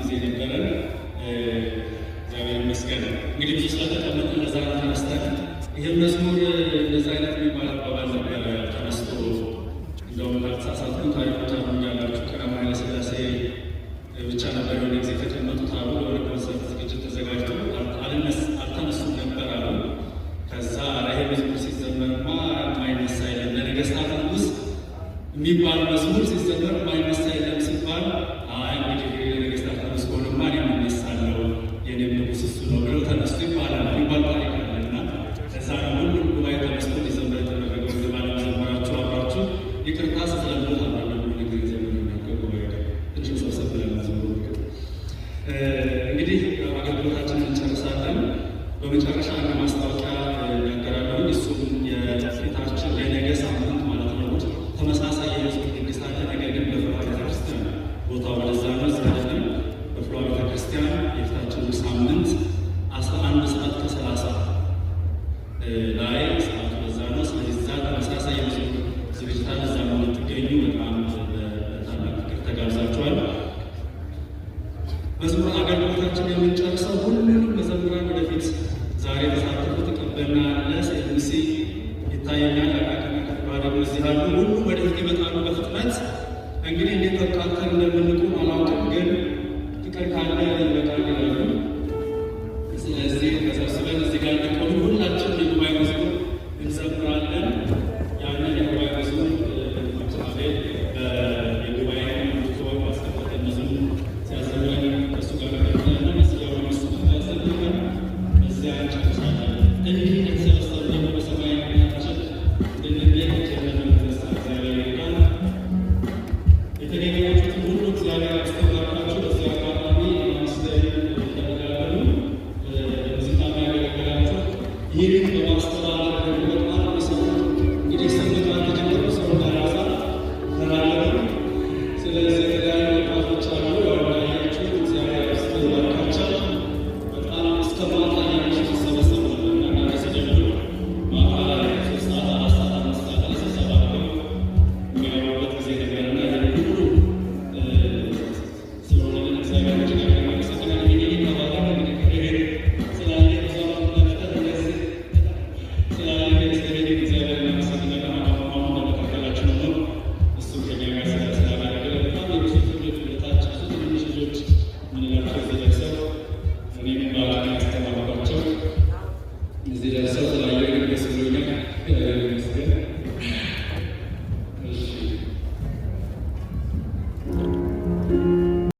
ጊዜ ነበረን። እግዚአብሔር ይመስገን። እንግዲህ ብዙ ስለተቀመጥን ለዛ ነው ተነስተን። ይህም መዝሙር እንደዛ አይነት የሚባል አባባል ነበረ ተነስቶ፣ እንደውም ካልተሳሳትኩ ታሪኩ ታምኛላችሁ። ቀዳማዊ ኃይለ ሥላሴ ብቻ ነበር የሆነ ጊዜ የተቀመጡት አሉ። ለሆነ ኮንሰርት ዝግጅት ተዘጋጅቶ አልተነሱም ነበር አሉ። ከዛ ይሄ መዝሙር ሲዘመርማ የማይነሳ የለም፣ ለነገስታት ንጉስ የሚባል መዝሙር ሲዘመር የማይነሳ የለም ሲባል፣ አይ እንግዲህ ለነገስታት ንጉስ ከሆነማ እኔም እነሳለሁ፣ የኔም ንጉስ እሱ ነው ብለው ተነስቶ ይባላል የሚባል ታሪክ አለ። እና ከዛ ነው ሁሉም ጉባኤ ተነስቶ እንዲዘመር የተደረገው። ባለም ዘመራችሁ አብራችሁ፣ ይቅርታ ስትለምኑት አብራለሁ ጊዜ ዘመር ጉባኤ ጋር ትንሽ ሰብሰብ ብለን መዝሙሩ። እንግዲህ አገልግሎታችንን እንጨርሳለን። በመጨረሻ አንድ ማስታወቂያ እናገራለሁ። እሱም የፊታችን የነገ ሳምንት ማለት ነው እሑድ ተመሳሳይ የመዝሙር ድግስ አለ። ነገር ግን በፍልውሃ ቤተክርስቲያን፣ ቦታው ወደዛ ነው፣ እዚህ አይደለም። በፍልውሃ ቤተክርስቲያን የፊታችን ሳምንት 11 ሰዓት ከ30 ላይ፣ ሰዓቱ በዛ ነው። ስለዚህ እዛ ተመሳሳይ የመዝሙር ዝግጅት አለ። እዛ እንድትገኙ በጣም በታላቅ ፍቅር ተጋብዛችኋል። መዝሙር አገልግሎታችን የምንጨርሰው ሁሉንም መዘምራን ወደፊት፣ ዛሬ የተሳተፉት ቀበና አለ፣ ሲኤምሲ ይታየኛል፣ አቃቂና ከፍሏ ደግሞ እዚህ አሉ። ሁሉም ወደፊት ይመጣሉ በፍጥነት። እንግዲህ እንዴት ተብቃቅተን እንደምንቆም